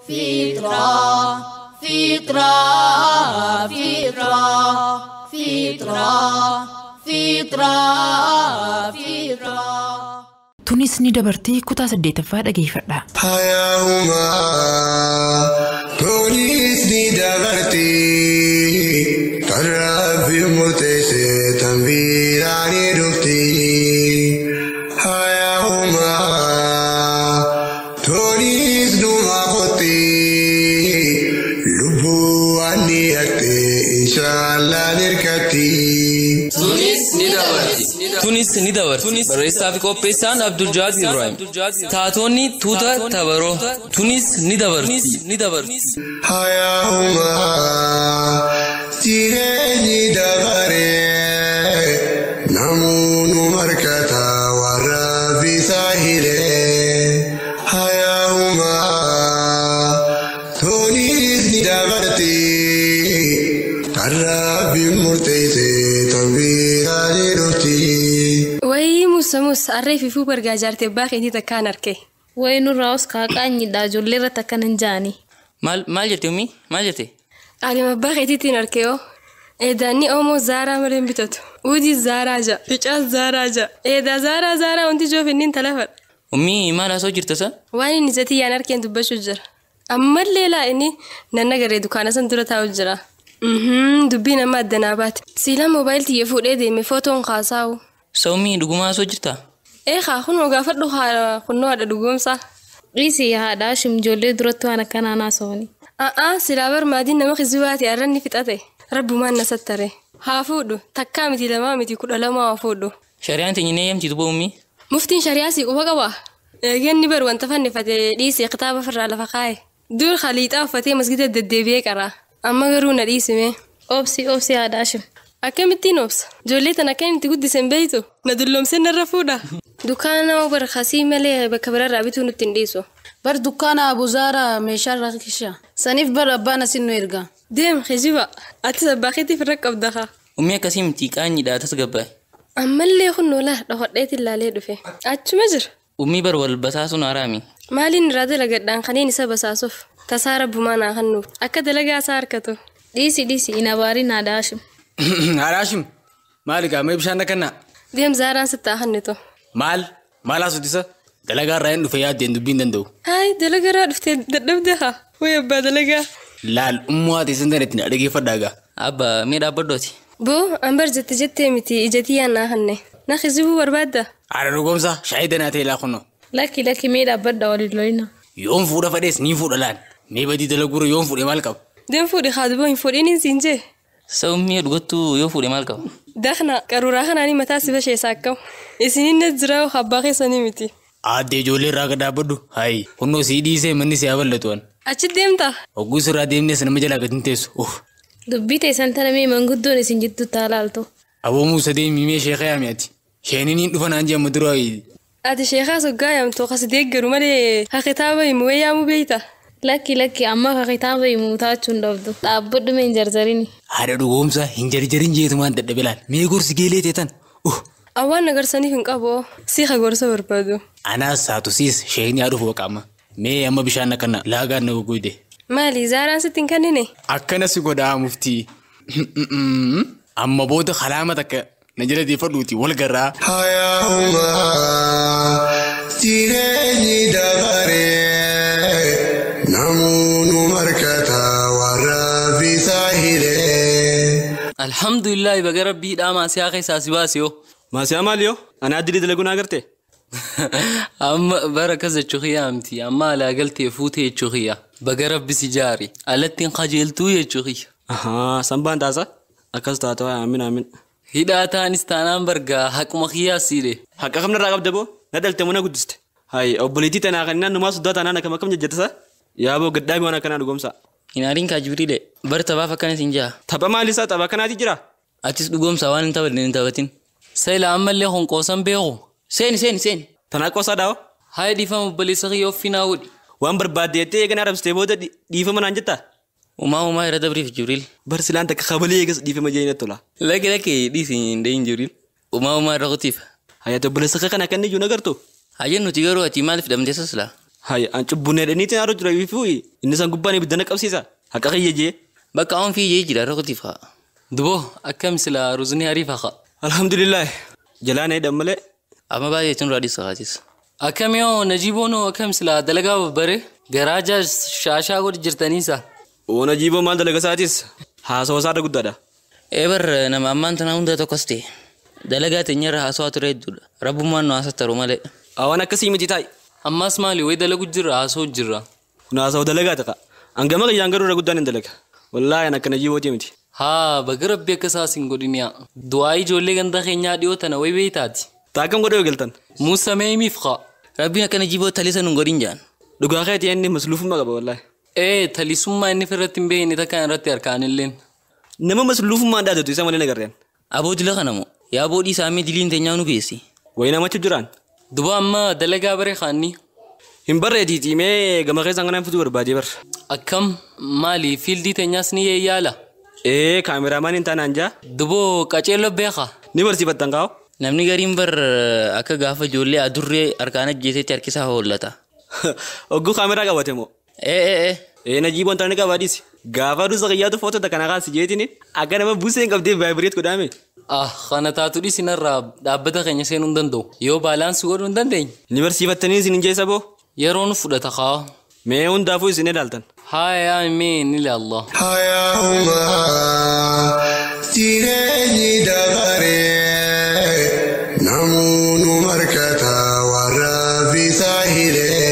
Fitra, fitra, fitra, fitra, fitra, fitra. Tunis ni dabartii kutaa 8ffaa dhageeffadha. Hayyaa'umaa tunis ni dabartii kan rabbi murteesse tan biraa ni dhufti. Hayyaa'umaa tunis numa qotti lubbuu waan dhiyaate inshaallah nirkatti. Tunis ni dabarti. Tunis ni dabarti. Barreessaa fi qopheessaan Abdul Jaad Ibrahim. Taatonni tuuta tabaroo. Tunis ni dabarti. Hayyaa'umaa jireenyi dabaree namoonni markata warra bisaa hiree. Hayyaa'umaa tunis ni dabarti kan rabbi murteesse tan biraa ni dhufti. Wayii Musa Musa harree fi fuu bargaa jaartee abbaa keetii takkaan arke. Wayi nurraa os kaaqaanyidha ijoollee irratti akkana hin jaani. Maal maal jette ummi? Maal jette? Ani abbaa keetiitiin arke yoo. Eedaanni Oomoo Zaaraa malee hin bitatu. Uudii Zaaraa ja'a. Ficaas Zaaraa ja'a. Eedaa Zaaraa Zaaraa wanti ijoof inni talafadha. Ummi maal haasoo jirta sa? Waan inni ijatti yaan arkeen dubbachuu jira. Ammallee laa inni nanna garee dukkaana san dura taa'u jira. Dubbiin amma addanaa baate. Siilaa moobaayil xiyya fuudhee deeme footoon kaasaa'u. Sa ummi dhugumaa haasoo jirta? Ee haa kunoo gaafadhu haa kunnoo haadha dhugoomsaa. Dhiisii haadha Hashim ijoollee duratti waan akkanaa naasawani. A'aa silaa barmaadiin nama kizibaate arranni fixate. Rabbumaan na sattare. Haa fuudhu takkaa miti lamaa miti 12 haa fuudhu. Shari'aan teenya ni eeyyamti duuba ummi. Muftiin shari'aa sii quba qabaa? Eegeen bar wanta fannifatee dhiisee kitaaba ofirraa lafa kaa'e. Dur khaliixaa uffatee masgida deddeebi'ee qara. Amma garuu na dhiisime. Obsi obsi haadha Hashim. Akkamittiin obsa? Ijoollee tana akka inni itti guddisen beeytu? Na dulloomsee narra fuudha. Dukkaana nama bar kasii malee bakka biraarraa bituu nutti hin dhiisu. Bar dukkaana Abuzaara meeshaa irraa kisha. Saniif bar abbaan asin nu erga. Deem kijiba. Atis abbaa keetiif irra qabda haa. Ummi akkasii miti qaanyiidha tasgabbaa'e. Ammallee kunnoo laa dhokodheetiin laalee dhufe. Achuma jira. Ummi bar wal basaasuun haraami. Maaliin irraa dalagadhaan kanneen isa basaasuuf tasaa rabbumaa naa kennuuf akka dalagaa isaa harkatu. Dhiisi dhiisi hin abaarin haadha Hashim. Haadha Hashim maali qaama bishaan nakannaa? Deem Zaaraan sitti haa kennitu. Maal maal haasofti Dalagaa irraa hin dhufe yaaddeen dubbii hin danda'u. Hayi dalagaa irraa dhuftee dadhabde haa. Wayi abbaa dalagaa. Laal ummoo haati isin tana ittiin dhaggeeffadhaa gaa. Abbaa mee dhaabbadhu ati. Boo an bar jette jettee miti ijatii yaan naa kenne. Na kijibuu barbaadda? Haadha dhugoomsa shaayii danaa ta'e laa kunnoo. Lakki lakki mee dhaabbadha waliin lolina. Yoon fuudha fadhees ni fuudha laal. Mee badii dalaguura yoon fuudhe maal qaba? Deem fuudhi haadha hin fuudhin siin jee. Sa ummi dhugattuu yoo fuudhe maal qaba? Dakhna qaruuraa kanaanii mataa si basheessa akkam. Isinin jira abbaa keessanii miti. Aaddee ijoollee irraa gad dhaabbadhu. Hayi kunnoo sii dhiisee manni si haa bal'atu an. Achi deemta? Hogguu sirraa deemnes nama jalaa gad hin teessu. Dubbii teessan tana mee manguddoon isin jidduutti haa laaltu. Aboo Muusa deemii mee sheekaa yaami ati. Sheeniin hin dhufa naan jedhamu dura. Ati sheekaa soggaa yaamtu kas deeggaru malee haa kitaaba himu wayii yaamuu beeyta. Lakki lakki amma haa kitaaba himu taachuu hin dhabdu. Dhaabbadhu mee hin jarjarini. Haadha dhugoomsa hin jarjarin jeetumaan dadhabe laal. Mee gorsi geelee teetan. Awwaan agarsaniif hin qabu. Si haa gorsa barbaadu. Anaas saatu siis sheekni haa dhufu qaama. Mee amma bishaan akkana laagaan na goggoyde. Maali Zaaraan sitti hin kennine? Akkana si godhaa muftii. Amma booda kalaama takka na jala deeffadhuuti wal garraa. Hayyaa'umaa jireenyi dabaree namoonni markata warra bisaa hiree. Alhamdulillah baga rabbii dhaa maasiyaa keessaa si baase yoo. Maasiyaa maali yoo? Ani addi dalaguu naa garte? Amma bara akkas jechuu kiyyaa miti. Amma alaa galtee fuutee jechuu kiyya. Baga rabbi si jaari. Alattiin qajeeltuu jechuu kiyya. Ahaa sanbaan taasa? Akkas taata waa aamin aamin. Hidhaa taanis taanaan bargaa haquma kiyyaa siidhe. Haqa kam narraa qabda boo? Na dhalte moo na guddiste? Hayi obboleettii tanaa kan naannumaa soddaa taanaan akkam akkam jajjatasa? Yaa boo gaddaabi waan akkanaa dhugoomsa. Hin aariin kaa Jibriile. Bar taphaaf akkana siin jaa. Tapha maali isaa tapha akkanaati jira? Atis dhugoomsa waan hin taphanne hin taphatin. Seela ammallee honqoosan beeku. Seeni seeni seeni. Tanaa qoosaa dhaa'oo? Hayi dhiifama obboleessa kiyya ofii naa godhi. Waan barbaadde jettee eegana arabsitee booda dhiifama naan jettaa? Umaa umaa irra dabriif Jibriil. Bar silaan takka kabalee eegas dhiifama jee natti tola. Lakki lakki dhiisi hin deeyin Jibriil. Umaa umaa irra kutiif. Hayyaati obboleessa kee kana akka inni iyyuu nagartu? Hayyeen nuti garuu ati maaliif dhabdee saslaa? Hay an cubbunnee dhaniitiin haadha jira ifuu inni san gubbaan ibidda na qabsiisa. Haqa kiyya jee. Bakka oon fiijee jira roqtiif haa. Duboo akkam sila ruzni hariif haa. Alhamdulillah. Jalaan eedhan malee. Amma baay'ee tun raadis haatis. Akkam yoo Najiiboon akkam sila dalagaa babbare garaajaa shaashaa godhi jirtaniisa. Oo Najiiboo maal dalaga isaatis haasawaa isaarra guddaadha. Eebar nama ammaan tana hunda tokkos ta'e dalagaa teenyarra haasawaa ture hedduudha. Rabbummaan nu haasattaru malee. Waan akkasii miti taa'i. Ammas maali wayi dalagu jirra haasawuu jirra. Kun haasawaa dalagaa ta'a. Hangama kiyyaan garuu irra guddaan hin dalaga. Wallaahi an akka Najiibootii miti. Haa baga rabbi akka isaas hin godhin yaa. Du'aa ijoollee ganda keenyaa dhiyoo tana wayi beeytaati. Taakam godhee eegaltan. Muusa mee himiif haa. Rabbiin akka Najiiboo talisa nun godhin jaan. Dhugaa keetii inni masluufummaa qaba wallaahi. Ee talisummaa inni irratti hin beekne takkaan irratti harkaan illeen. Nama masluufummaan dhaadatu isa malee nagarreen. Aboo dila kana moo yaa boodii isaamii diliin teenyaa nu geessi. Wayi namachi jiraan. Duba amma dalagaa bare kaanni. Hin barreetiitii mee gama keessaan kanaan fituu barbaadee bar. Akkam maali fiildii teenyaas ni yaala. Ee kaameramaan hin taanaan jaa. Duboo qaceelloo beekaa. Ni barsiifattan kaa'u. Namni gariin bar akka gaafa ijoollee adurree harkaan ajjeesetti harkisaa hoollata. Ogguu kaameraa qabate moo? Ee. Ee Najiiboon taane qabaadhis. Gaafa dhusa qiyyaatu footoo takka kaasi jeetiin akka nama buusee hin qabdee vaayibireet godhaame. Ah kana taatu dhiisinarraa dhaabbata keenya seenuu hin danda'u. Yoo baalaansii godhuu hin dandeenye. Ni barsiifattanii isin hin jeessa boo? Yeroo nu fudhata kaa. Mee hundaafuu isin ilaaltan. Haa mee ni ilaalla. Hayaa'umaa jireenyi dabaree namoonni markata warra bisaa hiree.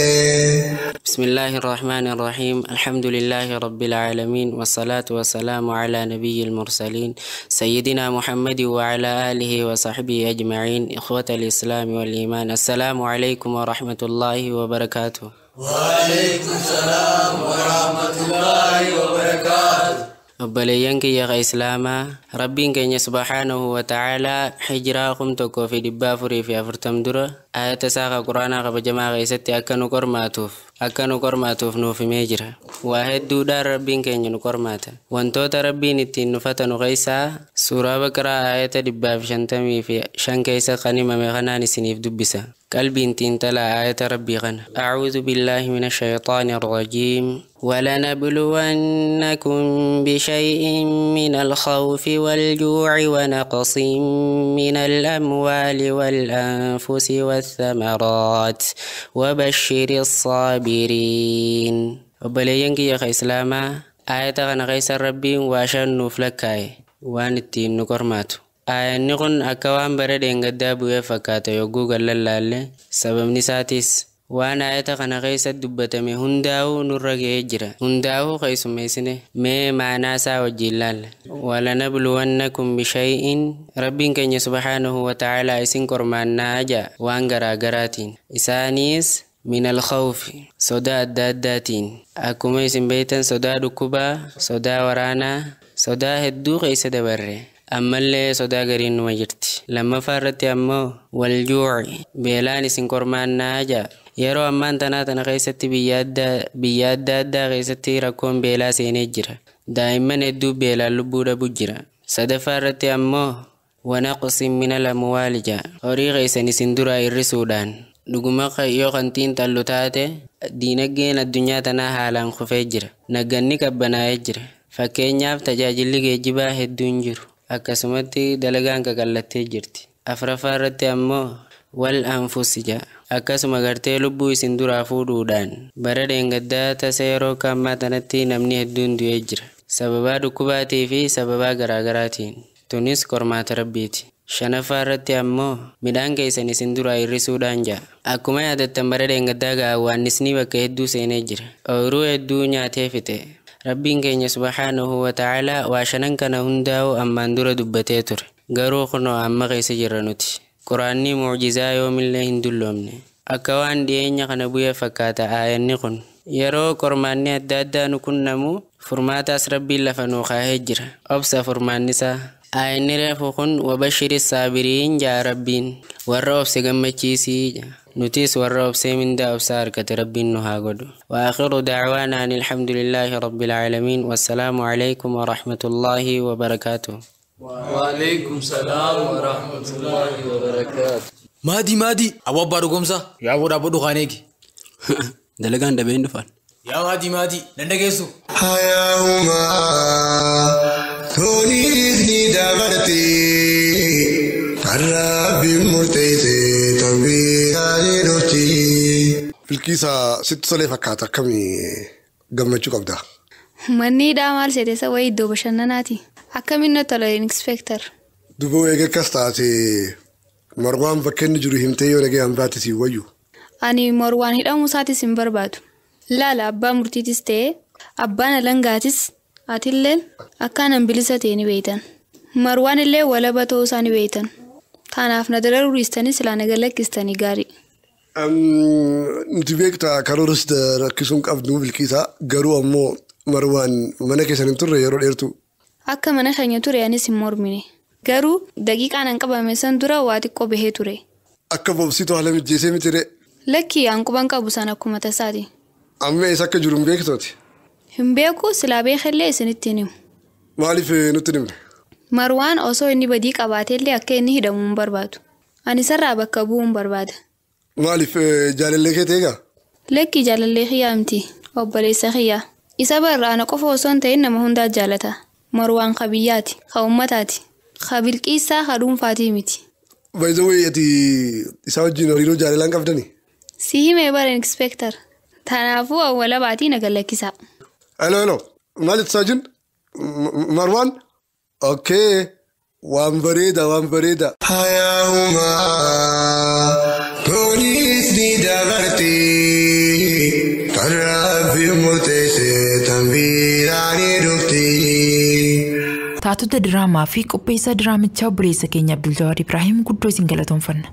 بسم الله الرحمن الرحيم الحمد لله رب العالمين والصلاة والسلام على نبي المرسلين سيدنا محمد وعلى آله وصحبه أجمعين إخوة الإسلام والإيمان السلام عليكم ورحمة الله وبركاته. وعليكم السلام ورحمة الله وبركاته. Obboleeyyan kiyya ka Islaamaa Rabbiin keenya subhaanahu wa ta'aalaa hijiraa 1440 dura ayata isaa ka Quraanaa kabajamaa keessatti akka nu qormaatuuf nuuf himee jira. Waa hedduudhaan Rabbiin keenya nu qormaata. Wantoota Rabbiin ittiin nu fatanu keessaa suuraa Baqaraa ayata 155 keessa kan himame kanaan isiniif dubbisa. Qalbiin xiinxalaa ayata Rabbii kana. A'uudhu billaahi mina shayxaani rajiim. ولنبلونكم بشيء من الخوف والجوع ونقص من الأموال والأنفس والثمرات وبشر الصابرين. Obboleeyyan kiyya ka Islaamaa ayata kana keessa Rabbiin waa shan nuuf lakkaa'e waan ittiin nu qormaatu. Aayanni kun akka waan bara dheengaddaa bu'ee fakkaata yogguu gallallaalle sababni isaatis waan ayata kana keessatti dubbatame hundaa'uu nurra ga'ee jira. Hundaa'uu keessummeessine mee maanaa isaa wajjin laalla. Walanabluwannakum bishay'in Rabbiin keenya subhaanahu wa ta'aalaa isin qormaannaa ja'a waan garaa garaatiin. Isaanis min alkhawfi sodaa adda addaatiin. Akkuma isin beektan sodaa dhukkubaa, sodaa waraanaa, sodaa hedduu keessa dabarre. Ammallee sodaa gariin numa jirti. Lammaffaa irratti ammoo waljuuci beelaan isin qormaannaa ja'a. Yeroo ammaan tanaa tana keessatti biyya adda addaa keessatti rakkoon beelaa seenee jira. Daa'imman hedduu beelaan lubbuu dhabu jira. Sadaffaa irratti ammoo wanaqsin minal amwaali ja'a. Horii keessan isin duraa hir'isuudhaan. Dhuguma yoo kan xiinxallu taate diinagdeen addunyaa tanaa haalaan kufee jira. Nagganni qabbanaa'ee jira. Fakkeenyaaf tajaajilli geejjibaa hedduun jiru. Akkasumatti dalagaan qaqallattee jirti. Afraffaa irratti ammoo wal anfusi ja'a. Akkasuma gartee lubbuu isin duraa fuudhuudhaan bara dheengaddaa tasa yeroo ammaa tanatti namni hedduun du'ee jira. Sababaa dhukkubaatii fi sababaa garaagaraatiin. Tunis qormaata Rabbiiti. Shanaffaa irratti ammoo midhaan keessan isin duraa hir'isuudhaan ja'a. Akkuma yaadattan bara dheengaddaa gaawwaannisni bakka hedduu seenee jira. Ooyiruu hedduu nyaatee fixe. Rabbiin keenya subhaanahu wa ta'aalaa waa shanan kana hundaa'u ammaan dura dubbatee ture. Garuu kunoo amma keessa jirra nuti. Quraanni mucjizaa yoomillee hin dulloomne. Akka waan dhiyeenya kana bu'ee fakkaata aayanni kun. Yeroo qormaanni adda addaa nu qunnamu furmaataas Rabbiin lafa nuu kaahee jira. Obsa furmaannisaa. Aayanni reefu kun wabashiri saabiriin jaa Rabbiin. Warra obse gammachiisii. Nutis warra obsee mindaa obsaa argate Rabbiin nu haa godhu. Wa aakhiru da'waanaa ani alhamdulillaahi rabbil aalamiin. Wassalaamu alaykum wa rahmatullaahi wa barakaatuh. وعليكم السلام ورحمة الله وبركاته. Maadii maadii aboo abbaa dhugoomsaa yaa boo dhaabbadhu kaan eegi. Dalagaan dhabee hin dhufan. Yaa maatii maatii nan dhageessu. Hayyaa'umaa tunis ni dabarti kan rabbiin murteesse tan biraa ni dhufti. Bilqiisa sitti tolee fakkaata akkamii gammachuu qabda? Manni hidhaa maal seete isa wayii iddoo bashannanaati. Akkamiin na tola inspector. Duboo eega akkas taate Marwaan bakka inni jiru himtee yoo nagayaan baate siin wayyu. Ani Marwaan hidhamuu isaatis hin barbaadu. Laala abbaa murtiitis ta'ee abbaan alangaatis atilleen akkaanan bilisa ta'e ni beeytan. Marwaan illee walaba ta'uu isaa ni beeytan. Kanaaf na dararuu dhiistanii silaa na galakkistanii gaarii. Nuti beektaa karooras rakkisuu hin qabnu Bilqiisa garuu ammoo Marwaan mana keessan hin turre yeroo dheertu. Akka mana keenya ture anis hin mormine. Garuu daqiiqaan an qabame san dura waa xiqqoo bahee ture. Akka boobsitu haala mijjeessee miti ree. Lakkii an quban qabu san akkuma tasaati. Amma eessa akka jiru hin beektooti. Hin beeku silaa beekellee isinitti hin himu. Maaliif nutti hin himne? Marwaan osoo inni badii qabaateellee akka inni hidhamu hin barbaadu. Ani isarraa bakka bu'uu hin barbaada. Maaliif jaalallee kee ta'eegaa? Lakkii jaalallee kiyyaa miti. Obboleessa kiyyaa. Isa barra ana qofa osoo hin ta'in nama hundaa jaalata. Marwaan ka biyyaati, ka uummataati, ka Bilqiisaa ka dhuunfaatii miti. By the way ati isaa wajjin hariiroo jaalalaa hin qabdanii? Si himee bara inspector. Tanaafuu awwala baatii na gallakkisaa. Hello hello maal jettu saajin? Marwaan? Okay waan bareeda waan bareeda. Hayyaa'umaa tunis ni dabarti kan rabbiin murteesse tan biraa ni dhufti. Taatota diraamaa fi qopheessaa diraamichaa obboleessa keenya Abdul Jawaar Ibraahim guddoo isin galatoomfanna.